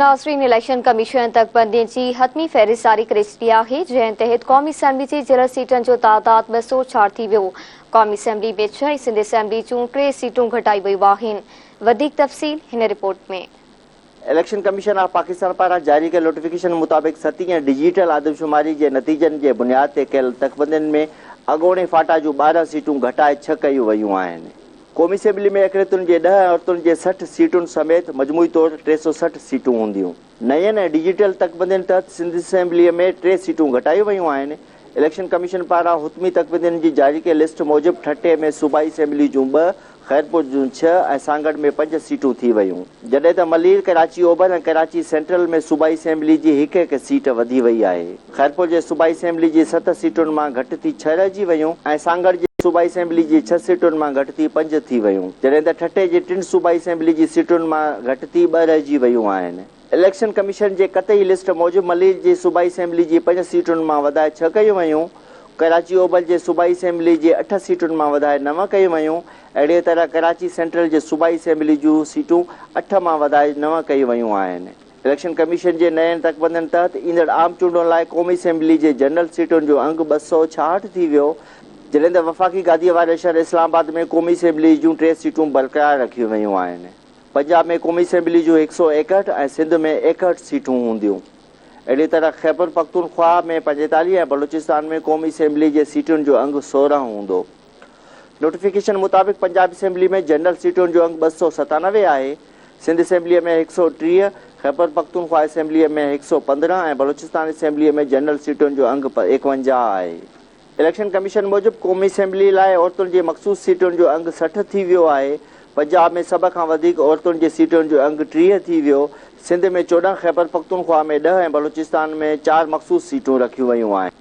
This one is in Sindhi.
ناظرين اليڪشن ڪميشن تڪبندين جي حتمي فهرست جاري ڪري ڇڏي آهي، جنهن تحت قومي اسيمبلي جي جنرل سيٽن جو تعداد 204 ٿي ويو. قومي اسيمبلي ۾ ڇهه ۽ سنڌ اسيمبلي جون ٽي سيٽون گهٽائي ويون آهن. وڌيڪ تفصيل هن report ۾. Election commission of Pakistan پاران جاري ڪيل نوٽيفڪيشن مطابق ستين ۽ ڊجيٽل آدمشماري جي نتيجن جي بنياد تي ڪيل تڪبندين ۾ اڳوڻي فاٽا جون 12 سيٽون گهٽائي ڇهه ڪيون ويون آهن. قومي اسيمبلي ۾ اقليتن جي 10 ۽ عورتن جي 60 سيٽن سميت مجموعي طور 360 سيٽون هونديون. نين ۽ ڊجيٽل تڪبندين تحت سنڌ اسيمبليء ۾ ٽي سيٽون گهٽايون ويون آهن. اليڪشن ڪميشن پاران حتمي تڪبندين جي جاري ڪيل لسٽ موجب ٺٽي ۾ صوبائي اسيمبلي جون ٻه، خيرپور جون ڇهه ۽ سانگهڙ ۾ پنج سيٽون ٿي ويون. جڏهن ته ملير، ڪراچي اوڀر ۽ ڪراچي سينٽرل ۾ صوبائي اسيمبلي جي هڪ هڪ سيٽ وڌي وئي آهي. خيرپور جي صوبائي اسيمبلي جي ست سيٽن مان گهٽ ٿي ڇهه رهجي ويون ۽ سانگهڙ جي صوبائي اسيمبلي جي ڇهه سيٽن مان گهٽ ٿي پنج ٿي ويون. جڏهن ته ٺٽي جي ٽن صوبائي اسيمبلي جي سيٽن مان گهٽ ٿي ٻه رهجي ويون آهن. اليڪشن ڪميشن جي قطعي لسٽ موجب ملير جي صوبائي اسيمبلي جي پنج سيٽن مان وڌائي ڇهه ڪيون ويون، ڪراچي اوڀر جي صوبائي اسيمبلي جي اٺ سيٽن مان وڌائي نو ڪيون ويون، اهڙيء طرح ڪراچي سينٽرل جي صوبائي اسيمبلي جون سيٽون اٺ مان وڌائي نو ڪيون ويون آهن. اليڪشن ڪميشن جي نين تڪبندين تحت ايندڙ عام چونڊن لاء قومي اسيمبلي جي جنرل سيٽن جو انگ 266 ٿي ويو، جڏهن ته وفاقي گاديء واري شهر اسلام آباد ۾ قومي اسيمبلي جون ٽي سيٽون برقرار رکيون ويون آهن. پنجاب ۾ قومي اسيمبلي جون 161 ۽ سنڌ ۾ 61 سيٽون هونديون. اهڙي طرح خيبرپختونخواهه ۾ 45 ۽ بلوچستان ۾ قومي اسيمبلي جي سيٽن جو انگ 16 هوندو. نوٽيفڪيشن مطابق پنجاب اسيمبلي ۾ جنرل سيٽن جو انگ 297 آهي، سنڌ اسيمبليء ۾ 130، خيبرپختونخواهه اسيمبليء ۾ 115 ۽ بلوچستان اسيمبليء ۾ جنرل سيٽن جو انگ 51 آهي. اليڪشن ڪميشن موجب قومي اسيمبلي لاء عورتن جي مخصوص سيٽن جو انگ 60 ٿي ويو آهي، پنجاب ۾ سڀ کان وڌيڪ عورتن جي سيٽن جو انگ 30 ٿي ويو، سنڌ ۾ 14، خيبرپختونخوا ۾ 10 ۽ بلوچستان ۾ چار مخصوص سيٽون رکيون ويون آهن.